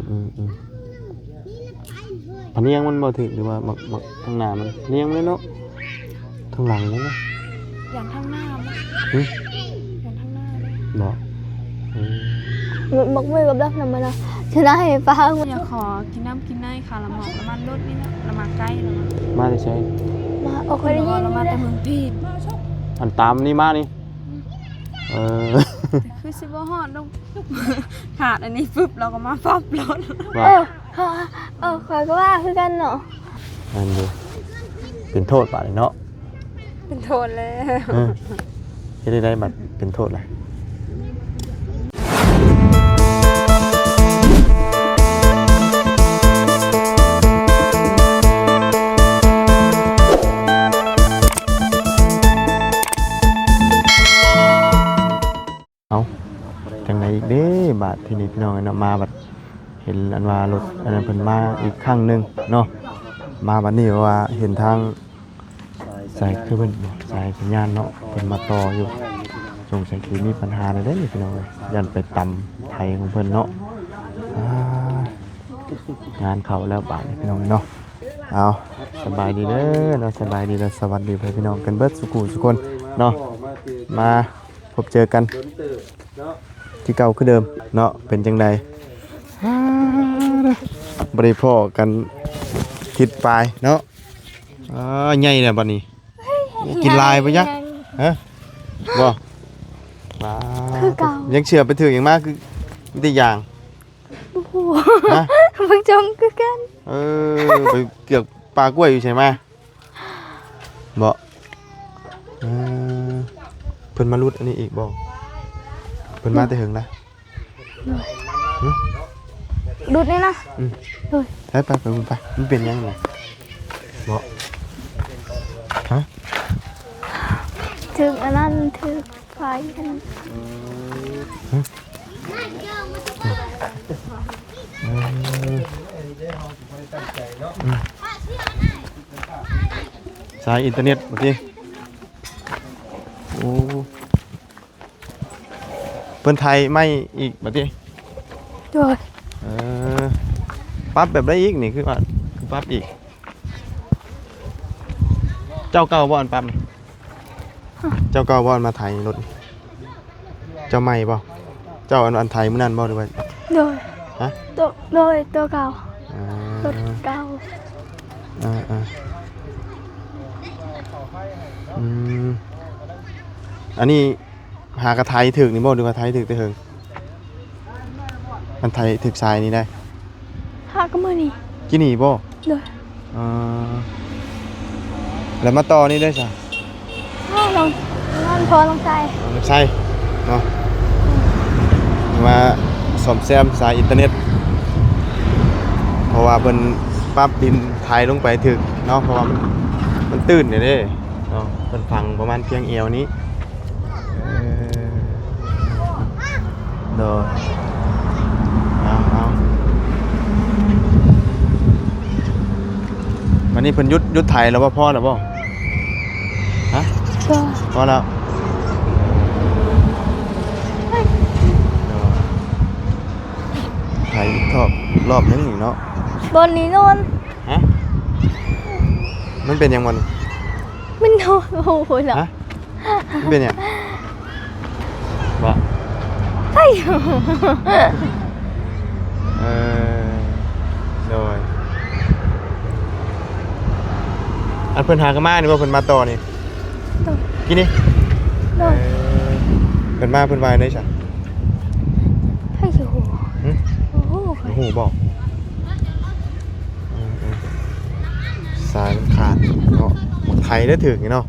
ອືມໆ ພະນຽງມັນບໍ່ຖືກ ຫຼືວ່າໝາກ ໝາກທາງໜ້າມັນ ພະນຽງມັນເນາະ ທາງຫຼັງນີ້ນະ ຢ່າງທາງໜ້າມັນ ຫຶ? ຢ່າງທາງໜ້າເດ້ ບໍ່ ອືມ ໝາກ ໝາກໄມ້ກັບດອກນຳມັນນະ ຈະໄດ້ປາ ຢາກຂໍກິນນ້ຳກິນໃນ ຄ່າລະໝອກລະມັນລົດນີ້ນະ ລະໝາກໄກ່ລະ ມາແຕ່ໃສ? ມາ ອອກໄປໄດ້ຍິນ ລະມາແຕ່ເມືອງພີນ ອັນຕາມນີ້ມານີ້ ອືມ ເອີ ຄືຊິບໍ່ຮອດດອກ ຂາດອັນນີ້ປຶບ ລາວກໍມາປັບໂລດ ວ່າ ເອີ ເອີ ຂ້ອຍກໍວ່າຄືກັນເນາະ ແມ່ນຢູ່ ເປັນໂທດບາດນີ້ເນາະ ເປັນໂທດແລ້ວ ເອີ ເຮັດໄດ້ໄດ໋ບັດເປັນໂທດລະ ເອົ້າ ຈັ່ງໃດອີກເດ້ບາດທີນີ້ ພີ່ນ້ອງເອີຍເນາະ ມາບັດເຫັນອັນວ່າລົດອັນນັ້ນເພິ່ນມາອີກຄັ້ງໜຶ່ງເນາະ ມາບັດນີ້ວ່າເຫັນທາງສາຍ ຄືເພິ່ນສາຍສັນຍານເນາະ ເພິ່ນມາຕໍ່ຢູ່ ສົງໄສຊິມີບັນຫາແນວໃດນີ້ ພີ່ນ້ອງເອີຍ ຢ້ານໄປຕຳໄຖຂອງເພິ່ນເນາະ ອາ ງານເຂົ້າແລ້ວບາດນີ້ ພີ່ນ້ອງເນາະ ເອົາ ສະບາຍດີເດີເນາະ ສະບາຍດີ ແລະ ສະຫວັດດີພໍ່ແມ່ພີ່ນ້ອງກັນເບິດສູ່ຜູ້ສູ່ຄົນເນາະ ມາ ພົບເຈີກັນຄືເກົ່າຄືເດີມເນາະ ເປັນຈັ່ງໃດ ບໍ່ໄດ້ພໍ້ກັນທິດປາຍເນາະ ອາ ໃຫຍ່ແລ້ວບັດນີ້ ກິນຫຼາຍບໍ່ຍະ ຮະ ບໍ່ ປາ ຄືເກົ່າ ຍັງເຊື່ອໄປຖືກຫຍັງມາ ຄືມີແຕ່ຢາງ ບໍ່ຮູ້ ຮະ ເບິ່ງຈ່ອງຄືກັນ ເອີ ໄປເກືອກປ່າກ້ວຍຢູ່ໃສມາ ບໍ່ ເອີ ເພິ່ນມາຫຼຸດອັນນີ້ອີກບໍ່ ເພິ່ນມາແຕ່ເຫິງລະ ໂດຍ ຫຶ? ດຸດນີ້ນະ ອືມ ໂດຍ ໄປ ໄປ ໄປ ໄປ ມັນເປັນຫຍັງນະ ບໍ່ ຮະ ຖືກອັນນັ້ນ ຖືກໄຟຫັ້ນ ຫຶ? ອືມ ອືມ ສາຍອິນເຕີເນັດບໍ່ຕິ ໂອ້ ເພິ່ນໄຖໃໝ່ອີກບັດນີ້ ໂດຍ ເອີ ປັບແບບໃດອີກນີ້ ຄືວ່າ ຄືປັບອີກ ເຈົ້າເກົ່າບໍ່ອັນປັບນີ້ ຮະ ເຈົ້າເກົ່າບໍ່ອັນມາໄຖລົດ ເຈົ້າໃໝ່ບໍ່ ເຈົ້າອັນ ອັນໄຖມື້ນັ້ນບໍ່ ຫຼືວ່າ ໂດຍ ຮະ ໂຕ ໂດຍ ໂຕເກົ່າ ອ່າ ລົດເກົ່າ ອ່າ ອ່າ ອືມ ອັນນີ້ ຫາກະໄຖຖືກນີ້ບໍ່ ຫຼືວ່າໄຖຖືກແຕ່ເຫິງ ມັນໄຖຖືກສາຍນີ້ໄດ໋ ຫາກະມື້ນີ້ ກິນນີ້ບໍ່ ໂດຍ ເອີ ແລ້ວມາຕໍ່ນີ້ໄດ້ຊະ ນ້ອງ ນ້ອງພໍ່ນ້ອງຊາຍ ນ້ອງຊາຍເນາະ ມາສ້ອມແຊມສາຍອິນເຕີເນັດ ເພາະວ່າເພິ່ນປັບດິນໄຖລົງໄປຖືກເນາະ ເພາະວ່າມັນ ມັນຕື້ນເດ້ ເນາະ ເພິ່ນຝັງປະມານພຽງແອວນີ້ ເອີ ໂດຍ ເອົາ ເອົາ ບາດນີ້ເພິ່ນຢຸດ ຢຸດໄຖແລ້ວບໍ່ ພໍແລ້ວບໍ່ ຮະ ພໍ ພໍແລ້ວ ໂດຍ ໄຖອີກຮອບ ອີກຮອບໜຶ່ງນີ້ເນາະ ບ່ອນນີ້ນອນ ຮະ ມັນເປັນຫຍັງບໍ່ນີ້ ມັນນອນ ໂອ້ໂຫ ເນາະ ຮະ ມັນເປັນຫຍັງ ບໍ່ ໄຟ ເອີ ໂດຍ ອັນເພິ່ນຫາກະມານີ້ບໍ່ ເພິ່ນມາຕໍ່ນີ້ ໂດຍ ກິນນີ້ ໂດຍ ເອີ ເພິ່ນມາເພິ່ນວ່າໃດຊະ ໃຜຊິຮູ້ ຫຶ? ບໍ່ຮູ້ ບໍ່ຮູ້ບໍ່? ອືມໆ ສາຍມັນຂາດເນາະ ບັກໄຖໄດ້ຖືກນີ້ເນາະ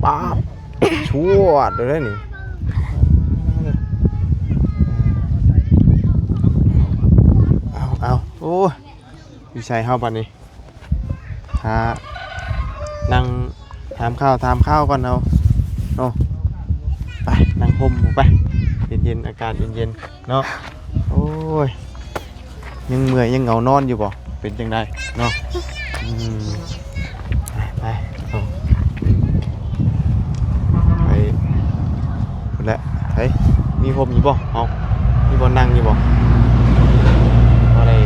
ປ້າບ ຊວດເລີຍນີ້ ເອົາ ເອົາ ໂອ້ຍ ຢູ່ໃສເຮົາບັດນີ້ ຫານັ່ງຖາມຂ່າວ ຖາມຂ່າວກ່ອນເຮົາເນາະ ໄປນັ່ງຮົ່ມໄປ ເຢັນໆ ອາກາດເຢັນໆ ເນາະ ໂອ້ຍ ຍັງເມື່ອຍຍັງເຫງົານອນຢູ່ບໍ່? ເປັນຈັ່ງໃດເນາະ? ອືມ ໄປ ໄປ ໄປພຸ້ນແຫຼະ ໄປ ມີຮົ່ມຢູ່ບໍ່? ເອົາ ມີບ່ອນນັ່ງຢູ່ບໍ່? ພໍໄດ້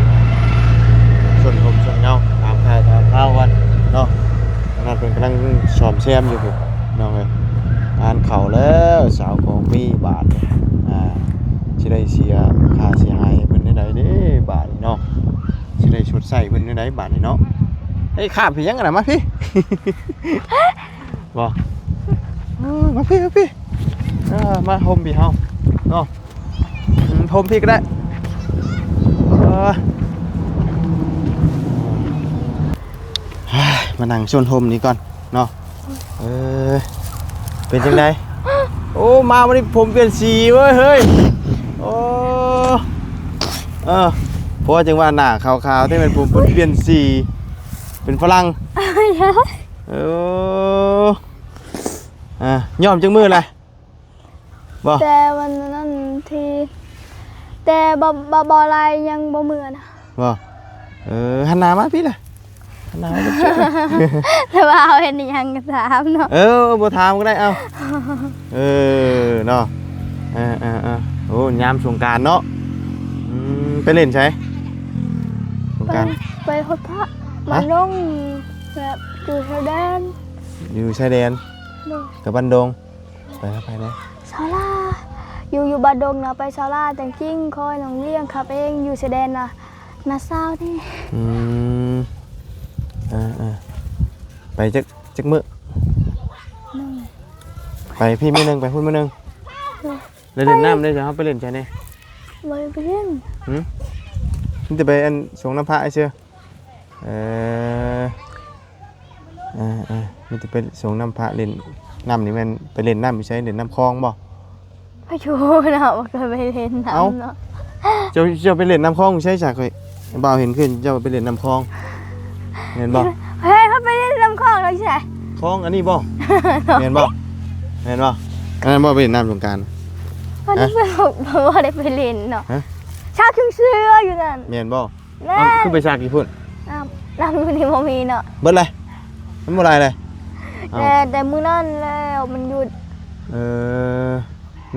ຍັງສ້ອມແຊມຢູ່ພຸ້ນ ນ້ອງເອີຍ. ງານເຂົ້າແລ້ວ ສາວຂອງມີບາດນີ້ ອ່າ ຊິໄດ້ເສຍຄ່າເສຍຫາຍໃຫ້ເພິ່ນແນວໃດເດ້ບາດນີ້ເນາະ? ຊິໄດ້ຊົດໃຊ້ເພິ່ນແນວໃດບາດນີ້ເນາະ? ເອີຍ ຄາບເຮັດຫຍັງຫັ້ນນະ? ມາພີ້ ບໍ່ ເອີ ມາພີ້ ມາພີ້ ເອີ ມາຮົ່ມພີ້ເຮົາເນາະ. ອືມ ຮົ່ມພີ້ກໍໄດ້ ເອີ ມານັ່ງຊົນຮົ່ມນີ້ກ່ອນເນາະ. ເອີ ເປັນຈັ່ງໃດ? ໂອ້ ມາມື້ນີ້ຜົມປ່ຽນສີເວີຍເຮີ້ຍ. ໂອ້ ເອີ ເພາະວ່າຈັ່ງວ່າໜ້າຂາວໆ ແຕ່ແມ່ນຜົມເພິ່ນປ່ຽນສີ ເປັນຝຣັ່ງ. ເອີ ອ່າ ຍ້ອມຈັກມື້ແລ້ວ? ບໍ່ ແຕ່ວັນນັ້ນທີ່ ແຕ່ບໍ່ ບໍ່ ບໍ່ໄລຍັງບໍ່ເມືອນະ ບໍ່? ເອີ ຫັນໜ້າມາພີ້ລະ ຫັນໜ້າມາ ແຕ່ວ່າເຮົາເຮັດອີ່ຫຍັງກໍຖາມເນາະ. ເອີ ບໍ່ຖາມກໍໄດ້ ເອົ້າ ເອີ ເນາະ ເອີໆໆ. ໂອ້ ຍາມສົງການເນາະ. ອືມ ໄປຫຼິ້ນໃສສົງການ? ໄປ ໄປຮອດພະ ຫະ? ບ້ານດົງ ແບບຢູ່ຊາຍແດນ ຢູ່ຊາຍແດນ ໂດຍ ກັບບ້ານດົງ. ໄປ ໄປແດ່ ສາວລາ ຢູ່ ຢູ່ບ້ານດົງນະ ໄປສາວລາ ແຕ່ງຈິງ ຄອຍນ້ອງລ້ຽງ ຂັບເອງ ຢູ່ຊາຍແດນນະ ນາຊາວນີ້. ອືມ ເອີໆ ໄປຈັກ ຈັກມື້? ໜຶ່ງ ໄປພີ້ມື້ໜຶ່ງ ໄປພຸ້ນມື້ໜຶ່ງ. ໂດຍ ແລ້ວຫຼິ້ນນ້ຳເດ້ ເຮົາໄປຫຼິ້ນໃສແດ່? ບໍ່ໄດ້ໄປຫຼິ້ນ. ຫື? ມີແຕ່ໄປອັນ ສົງນ້ຳພະຊື່. ເອີ ເອີໆ ມີແຕ່ໄປສົງນ້ຳພະຫຼິ້ນ. ນ້ຳນີ້ແມ່ນໄປຫຼິ້ນນ້ຳຢູ່ໃສ? ຫຼິ້ນນ້ຳຄອງບໍ່? ບໍ່ຮູ້ເນາະ ບໍ່ເຄີຍໄປຫຼິ້ນນ້ຳເນາະ. ເອົ້າ ເຈົ້າ ເຈົ້າໄປຫຼິ້ນນ້ຳຄອງຢູ່ໃສຊະ? ຂ້ອຍ ບ່າວເຫັນຄືເຈົ້າໄປຫຼິ້ນນ້ຳຄອງ ແມ່ນບໍ່? ເຮີ້ຍ ເຮົາໄປຫຼິ້ນນ້ຳຄອງແລ້ວໃສ? ຄອງອັນນີ້ບໍ່? ແມ່ນບໍ່? ແມ່ນບໍ່? ອັນນັ້ນບໍ່ ໄປຫຼິ້ນນ້ຳສົງການ? ບໍ່ໄດ້ໄປ ບໍ່ໄດ້ໄປຫຼິ້ນເນາະ. ຮະ? ຊາກເຊື່ອຢູ່ນັ້ນ ແມ່ນບໍ່? ແມ່ນ. ເອົ້າ ຄືໄປຊັກຢູ່ພຸ້ນ? ນ້ຳ ນ້ຳຢູ່ນີ້ບໍ່ມີເນາະ ເບິດເລີຍ ມັນບໍ່ໄດ້ເລີຍ. ເອົ້າ ແຕ່ ແຕ່ມື້ນັ້ນແລ້ວມັນຢຸດ. ເອີ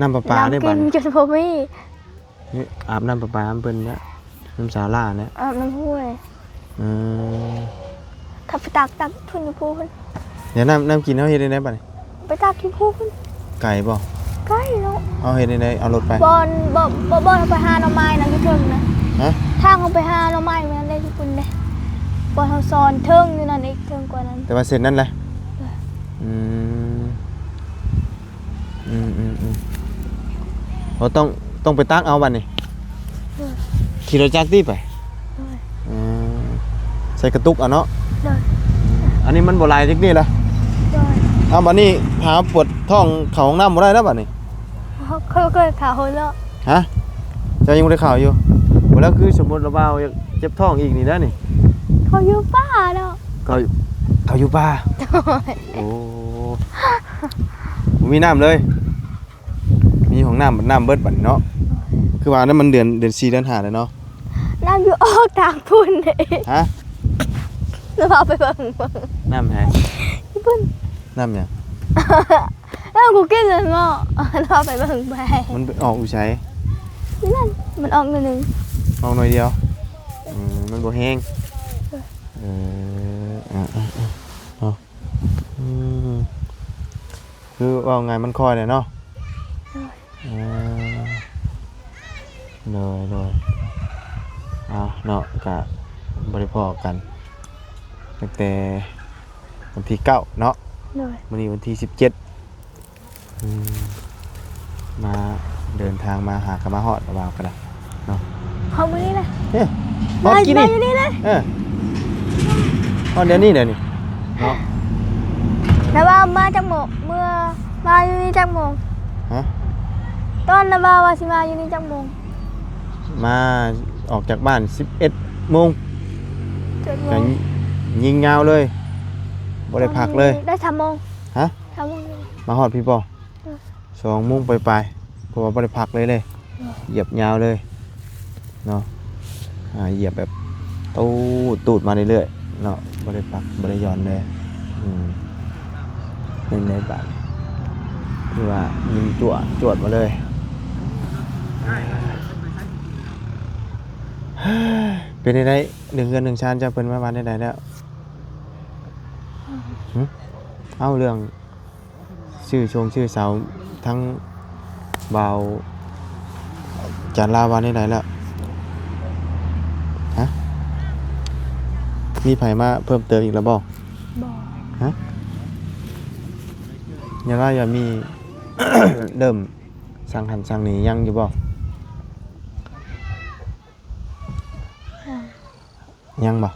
ນ້ຳປະປາເດ້ບາດນີ້ ກິນຈົນບໍ່ມີ. ນີ້ອາບນ້ຳປະປານຳເພິ່ນນະ ນຳສາວລານະ ອາບນ້ຳຫ້ວຍ. ເອີ ຖ້າໄປຕັກ ຕັກພຸ້ນຢູ່ພູພຸ້ນ. ດຽວນ້ຳ ນ້ຳກິນເຮົາເຮັດແນວໃດບາດນີ້? ໄປຕັກຢູ່ພູພຸ້ນ. ໄກບໍ່? ໄກເນາະ. ເຮົາເຮັດແນວໃດ? ເອົາລົດໄປ? ບ່ອນ ບໍ່ ບໍ່ ບ່ອນເຮົາໄປຫາໜໍ່ໄມ້ນະ ຢູ່ເທິງນະ. ຮະ? ທາງເຮົາໄປຫາໜໍ່ໄມ້ມັນໄດ້ຢູ່ພຸ້ນເດ້ ບ່ອນເຮົາສອນເທິງຢູ່ນັ້ນອີກ ເທິງກວ່ານັ້ນ. ແຕ່ວ່າເສັ້ນນັ້ນແຫຼະ. ເອີ ອືມ ອືມໆໆ. ໂອ້ ຕ້ອງ ຕ້ອງໄປຕັກເອົາບາດນີ້. ໂດຍ. ຂີ່ລົດຈັກຕິໄປ? ໂດຍ. ເອີ ໃສ່ກະຕຸກເອົາເນາະ. ໂດຍ. ອັນນີ້ມັນບໍ່ຫຼາຍຈັກນີ້ລະ. ໂດຍ. ເອົາ ບາດນີ້ຫາປວດທ້ອງເຂົ້າຫ້ອງນ້ຳບໍ່ໄດ້ແລ້ວບາດນີ້. ເຮົາເຄີຍ ເຄີຍເຂົ້າແລ້ວ. ຮະ? ເຈົ້າຍັງບໍ່ໄດ້ເຂົ້າຢູ່? ບໍ່ແລ້ວ ຄືສົມມຸດລະບ່າວຢາກເຈັບທ້ອງອີກນີ້ນະນີ້. ເຂົ້າຢູ່ປ່າເນາະ. ເຂົ້າ ເຂົ້າຢູ່ປ່າ. ໂດຍ. ໂອ້ ບໍ່ມີນ້ຳເລີຍ. ມີຫ້ອງນ້ຳ ນ້ຳເບິດບາດນີ້ເນາະ. ຄືວ່ານັ້ນມັນເດືອນ ເດືອນສີ່ ເດືອນຫ້າແລ້ວເນາະ. ນ້ຳຢູ່ອອກທາງພຸ້ນເດ້. ຮະ? ລະພາໄປເບິ່ງ ເບິ່ງ ນ້ຳໃສ? ຢູ່ພຸ້ນ. ນ້ຳຫຍັງ? ນ້ຳກູກິນນັ້ນເນາະ. ລະພາໄປເບິ່ງໄປ. ມັນໄປອອກຢູ່ໃສ? ຢູ່ນັ້ນ ມັນອອກໜ້ອຍໜຶ່ງ. ອອກໜ້ອຍດຽວ. ເອີ ມັນບໍ່ແຮງ. ເອີ ເອີ ເອີ ເນາະ. ອືມ ຄືເວົ້າງ່າຍມັນຄ່ອຍແຫຼະເນາະ. ເອີ ໂດຍ ໂດຍ. ເອົາເນາະ ກະບໍ່ໄດ້ພໍ້ກັນຕັ້ງແຕ່ວັນທີເກົ້າເນາະ. ໂດຍ. ມື້ນີ້ວັນທີສິບເຈັດ. ອືມ ມາ ເດີນທາງມາຫາກໍມາຮອດ ວ່າກໍໄດ້ເນາະ. ຮອດມື້ນີ້ແຫຼະ. ເອີ ຮອດກີ້ນີ້ ມາຢູ່ນີ້ແຫຼະ. ເອີ ຮອດດຽວນີ້ ດຽວນີ້ເນາະ. ແລ້ວວ່າມາຈັກໂມງ? ເມື່ອ ມາຢູ່ນີ້ຈັກໂມງ? ຮະ? ຕອນລະວ່າວ່າຊິມາຢູ່ນີ້ຈັກໂມງ? ມາ ອອກຈາກບ້ານສິບເອັດໂມງ. ເຈັດໂມງ. ກໍຍິງຍາວເລີຍ ບໍ່ໄດ້ພັກເລີຍ. ໄດ້ສາມໂມງ. ຮະ? ສາມໂມງ. ມາຮອດພີ້ບໍ່? ເອີ ສອງໂມງປາຍໆ ເພາະວ່າບໍ່ໄດ້ພັກເລີຍເດ້. ເອີ ຢຽບຍາວເລີຍເນາະ. ອ່າ ຢຽບແບບຕູດໆມາເລື້ອຍໆເນາະ ບໍ່ໄດ້ພັກ ບໍ່ໄດ້ຢ່ອນເລີຍ. ອືມ ເປັນໄດບາດ? ຄືວ່າຍິງຈົວດໆມາເລີຍ. ເປັນໄດ ເລື່ອງເຮືອນເລື່ອງຊານເຈົ້າ ເພິ່ນມາວ່າແນວໃດແລ້ວ? ຫຶ? ເອົາ ເລື່ອງຊື່ຊົງຊື່ເສົາ ທັງບ່າວຈານລາວວ່າແນວໃດແລ້ວ? ຮະ? ມີໃຜມາເພີ່ມເຕີມອີກແລ້ວບໍ່? ບໍ່. ຮະ? ຍັງວ່າຍັງມີ ເລີ່ມສັ່ງຫັ້ນສັ່ງນີ້ຍັງຢູ່ບໍ່? ຍັງ. ຍັງບໍ່?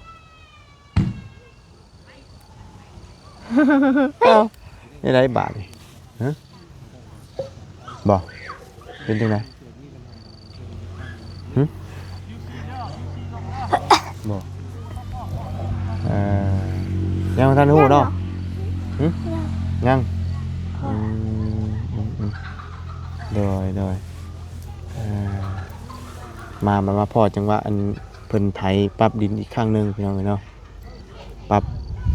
ເອົ້າ ແນວໃດບາດນີ້? ຮະ? ບໍ່ ເປັນຈັ່ງໃດ? ຫຶ? ບໍ່ ເອີ ຍັງບໍ່ທັນຮູ້ເນາະ. ຫຶ? ຍັງ ຍັງ. ອືມ ອືມ ອືມ ໂດຍ ໂດຍ ເອີ ມາ ມາ ມາພໍ້ຈັງຫວະ ອັນ ເພິ່ນໄຖປັບດິນອີກຄັ້ງໜຶ່ງ ພີ່ນ້ອງເອີຍເນາະ. ປັບ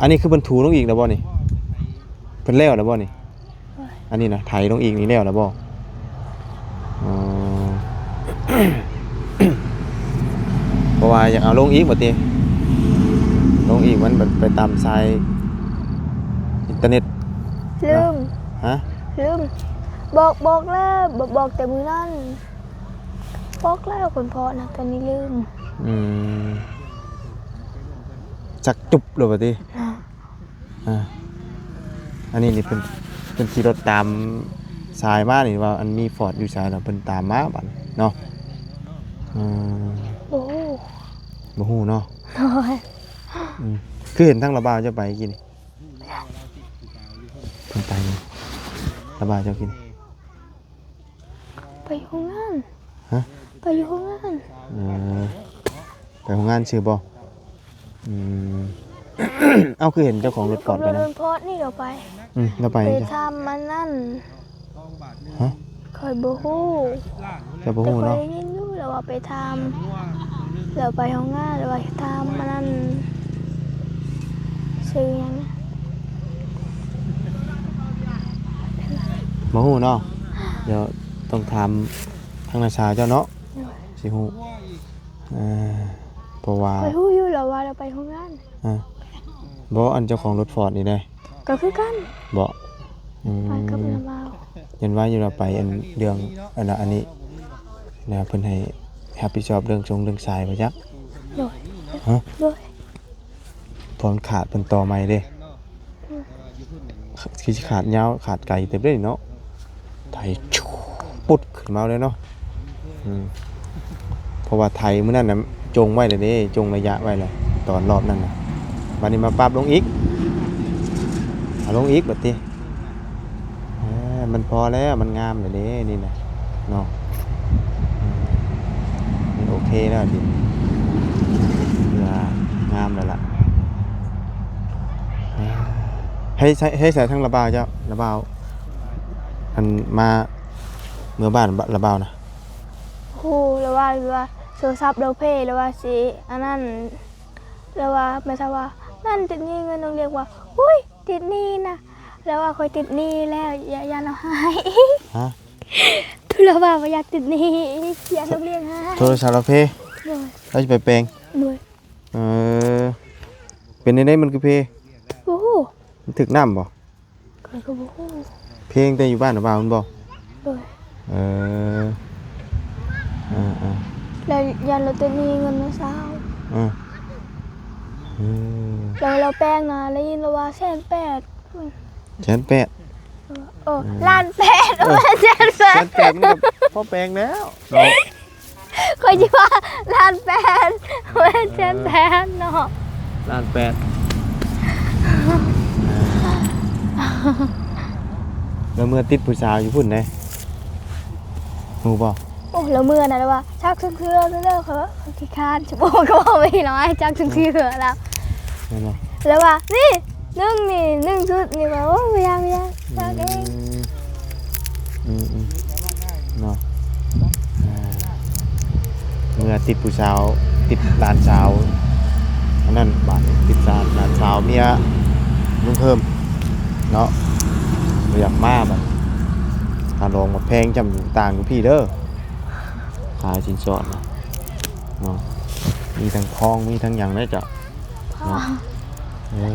ອັນນີ້ຄືເພິ່ນຖູລົງອີກແລ້ວບໍ່ນີ້? ເພິ່ນແລ້ວແລ້ວບໍ່ນີ້? ອັນນີ້ນະ ໄຖລົງອີກນີ້ແລ້ວແລ້ວບໍ່? ອໍ ເພາະວ່າຢາກເອົາລົງອີກບໍ່ຕິ? ລົງອີກມັນໄປຕາມສາຍອິນເຕີເນັດ. ລືມ. ຮະ? ລືມ. ບອກ ບອກແລ້ວ ບອກ ບອກແຕ່ມື້ນັ້ນ. ບອກແລ້ວຄົນເພາະນະ ຕອນນີ້ລືມ. ອືມ ຈັກຈຸບແລ້ວບາດນີ້. ອ່າ ອັນນີ້ນີ້ເພິ່ນ ເພິ່ນຂີ່ລົດຕາມສາຍມານີ້ ວ່າອັນມີຟອດຢູ່ໃສ ແລ້ວເພິ່ນຕາມມາບາດນີ້ເນາະ. ອືມ ບໍ່ຮູ້ ບໍ່ຮູ້ເນາະ. ໂດຍ. ອືມ ຄືເຫັນທາງລາວບ່າວເຈົ້າໄປກີ້ນີ້? ເພິ່ນໄປນີ້ ລາວບ່າວເຈົ້າກິ້ນ ໄປໂຮງງານ. ຮະ? ໄປໂຮງງານ. ເອີ ໄປໂຮງງານຊື່ບໍ່? ອືມ ເອົ້າ ຄືເຫັນເຈົ້າຂອງລົດຟອດໄປນຳ? ລົດຟອດນີ້ລາວໄປ. ອືມ ລາວໄປ ໄປຖາມອັນນັ້ນ. ຮະ? ຂ້ອຍບໍ່ຮູ້. ເຈົ້າບໍ່ຮູ້ເນາະ? ແຕ່ຂ້ອຍໄດ້ຍິນຢູ່ ລາວວ່າໄປຖາມ ລາວໄປໂຮງງານ ລາວວ່າຖາມອັນນັ້ນ ຊື່ຫຍັງນະ? ບໍ່ຮູ້ເນາະ. ດຽວຕ້ອງຖາມທາງນ້າສາວເຈົ້າເນາະ ໂດຍ ຊິຮູ້. ເອີ ເພາະວ່າ ຂ້ອຍຮູ້ຢູ່ແລ້ວວ່າລາວໄປໂຮງງານ. ເອີ ບໍ່ ອັນເຈົ້າຂອງລົດຟອດນີ້ເດ້ ກໍຄືກັນ. ບໍ່? ອືມ ໄປກັບລາວບ່າວ. ຍັນວ່າຢູ່ລາວໄປອັນເລື່ອງອັນນັ້ນອັນນີ້ນະ ເພິ່ນໃຫ້ຮັບຜິດຊອບເລື່ອງຊົງເລື່ອງສາຍບໍ່ຈັກ? ໂດຍ. ຮະ? ໂດຍ. ເພາະມັນຂາດ ເພິ່ນຕໍ່ໃໝ່ເດ້. ອືມ ຄືຊິຂາດຍາວຂາດໄກເຕີບເດ້ເນາະ. ໄຖປຸດຂຶ້ນມາເລີຍເນາະ. ອືມ ເພາະວ່າໄຖມື້ນັ້ນນະຈົ່ງໄວ້ແລ້ວເດ້ ຈົ່ງໄລຍະໄວ້ແລ້ວ ຕອນລອບນັ້ນນະ. ບາດນີ້ມາປັບລົງອີກ ເອົາລົງອີກບາດນີ້. ເອີ ມັນພໍແລ້ວ ມັນງາມແລ້ວເດ້ນີ້ນະເນາະ. ອືມ ມັນໂອເຄແລ້ວດິນ ເຮືອງາມແລ້ວລະ. ໃຫ້ໃຊ້ ໃຫ້ໃຊ້ທາງລາວບ່າວເຈົ້າ ລາວບ່າວ ອັນມາເມືອບ້ານລາວບ່າວນະ. ໂອ້ ລາວວ່າ ລາວວ່າໂທລະສັບລາວເພ ລາວວ່າຊິອັນນັ້ນ ລາວວ່າ ແມ່ນວ່າ ນັ້ນຕິດໜີ້ເງິນໂຮງຮຽນ ວ່າ ໂອ້ຍ ຕິດໜີ້ນະ ລາວວ່າຂ້ອຍຕິດໜີ້ແລ້ວ ຢ້ານ ຢ້ານລາວຮ້າຍ. ຮະ? ລາວວ່າບໍ່ຢາກຕິດໜີ້ ຢ້ານລາວລ້ຽງຮ້າຍ. ໂທລະສັບລາວເພ? ໂດຍ. ລາວຊິໄປແປງ? ໂດຍ. ເອີ ເປັນແນວໃດມັນຄືເພ? ບໍ່ຮູ້. ມັນຖືກນ້ຳບໍ່? ຂ້ອຍກໍບໍ່ຮູ້. ເພງແຕ່ຢູ່ບ້ານນະບ່າວແມ່ນບໍ່? ໂດຍ. ເອີ ເອີໆ ແລ້ວຢ້ານລາວຕິດໜີ້ເງິນນະຊາວ. ເອີ ເອີ ແລ້ວລາວແປງນະ ໄດ້ຍິນລາວວ່າແສນແປດ. ແສນແປດ? ເອີ ເອີ ເອີ ລ້ານແປດ. ເອີ ບໍ່ແມ່ນແສນແປດ. ແສນແປດມັນກໍພໍແປງແລ້ວເນາະ. ຂ້ອຍຊິວ່າລ້ານແປດ ບໍ່ແມ່ນແສນແປດເນາະ. ລ້ານແປດ. ແລ້ວເມື່ອຕິດຜູ້ສາວຢູ່ພຸ້ນເດ້ ຮູ້ບໍ່? ໂອ້ ລາວເມື່ອນະ ລາວວ່າ ຊັກເທື່ອໆ ເດີ ເດີ ເຂົາຂີ້ຄ້ານ ຊິບອກ ກໍບໍ່ມີລາວໃຫ້ຊັກເທື່ອໆ ລາວ ແມ່ນບໍ່? ລາວວ່າ ນີ້ ໜຶ່ງນີ້ ໜຶ່ງຊຸດນີ້ ວ່າ ໂອ້ ບໍ່ຢາກ ບໍ່ຢາກ ອືມ ຊັກເອງ. ອືມ ອືມ ເນາະ ອ່າ ເມື່ອຕິດຜູ້ສາວ ຕິດຫຼານສາວ ອັນນັ້ນ ບາດຕິດສາວ ຫຼານສາວເມຍລຸງເພີ່ມເນາະ ບໍ່ຢາກມາ. ບາດຄ່າດອງບັກແພງ ຈຳຕ່າງຢູ່ພີ້ເດີ ຄ່າສິນສອດນະເນາະ ມີທັງທອງ ມີທັງຫຍັງເດ້ເຈົ້າເນາະ. ເອີ.